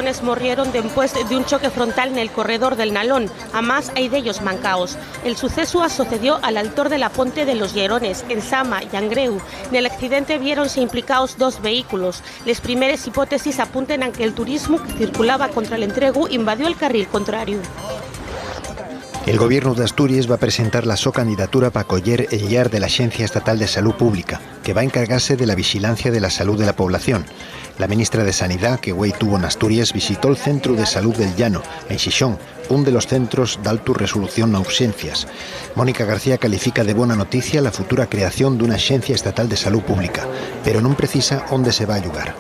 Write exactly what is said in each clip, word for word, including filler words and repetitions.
persones morrieron dempués d'un choque frontal nel corredor del Nalón, amás hai dellos mancaos. El sucesu asocedió al altor de la ponte de los Llerones, en Sama, Llangréu. Nel accidente viéronse implicaos dos vehículos. Les primeres hipótesis apunten a que el turismu que circulaba contra l'entregu invadió el carril contrariu. El gobiernu d'Asturies va presentar la so candidatura p'acoyer el llar de la Axencia Estatal de Salú Pública, que va encargase de la vixilancia de la salú de la población. La ministra de Sanidá, que güei tuvo n'Asturies, visitó el Centru de Salú del Llano, en Xixón, un de los centros d'altu resolución na urxencias. Mónica García califica de bona noticia la futura creación d'una Axencia Estatal de Salú Pública, pero nun precisa ónde se va a llugar.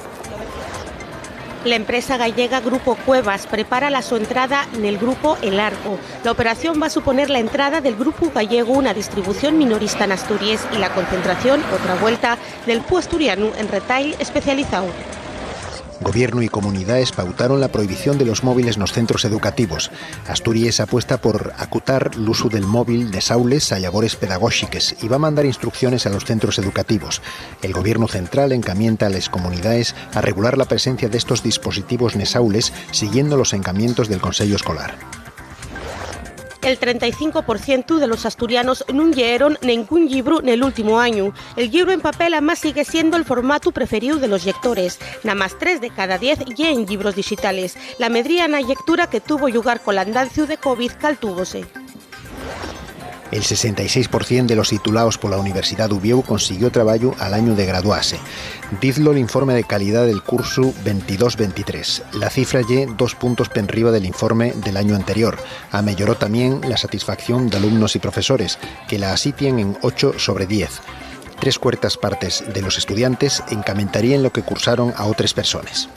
La empresa gallega Grupo Cuevas prepara la so entrada nel grupo El Arco. La operación va suponer la entrada del grupu gallegu na distribución minorista n'Asturies y la concentración, otra vuelta, del pu asturianu en retail especializao. Gobiernu y comunidaes pautaron la prohibición de los móviles nos centros educativos. Asturies apuesta por acutar l'usu del móvil nes aules a llabores pedagóxiques y va mandar instrucciones a los centros educativos. El gobiernu central encamienta a les comunidaes a regular la presencia d'estos dispositivos nes aules, siguiendo los encamientos del Consello Escolar. El trenta y cinco por cientu de los asturianos nun lleeron nengún llibru nel últimu añu. El llibru en papel, amás, sigue siendo el formatu preferíu de los llectores. Namás tres de cada diez lleen llibros dixitales. La medría na llectura que tuvo llugar col andanciu de covid caltúvose. El sesenta y seis por cien de los titulaos pola Universidá d'Uviéu consiguió trabayu al añu de graduase. Dizlo l'informe de calidá del cursu ventidós ventitrés. La cifra ye dos puntos p'enriba del informe del añu anterior. Ameyoró tamién la satisfacción d'alumnos y profesores, que la asitien en ocho sobre diez. Tres cuertas partes de los estudiantes encamentaríen lo que cursaron a otres persones.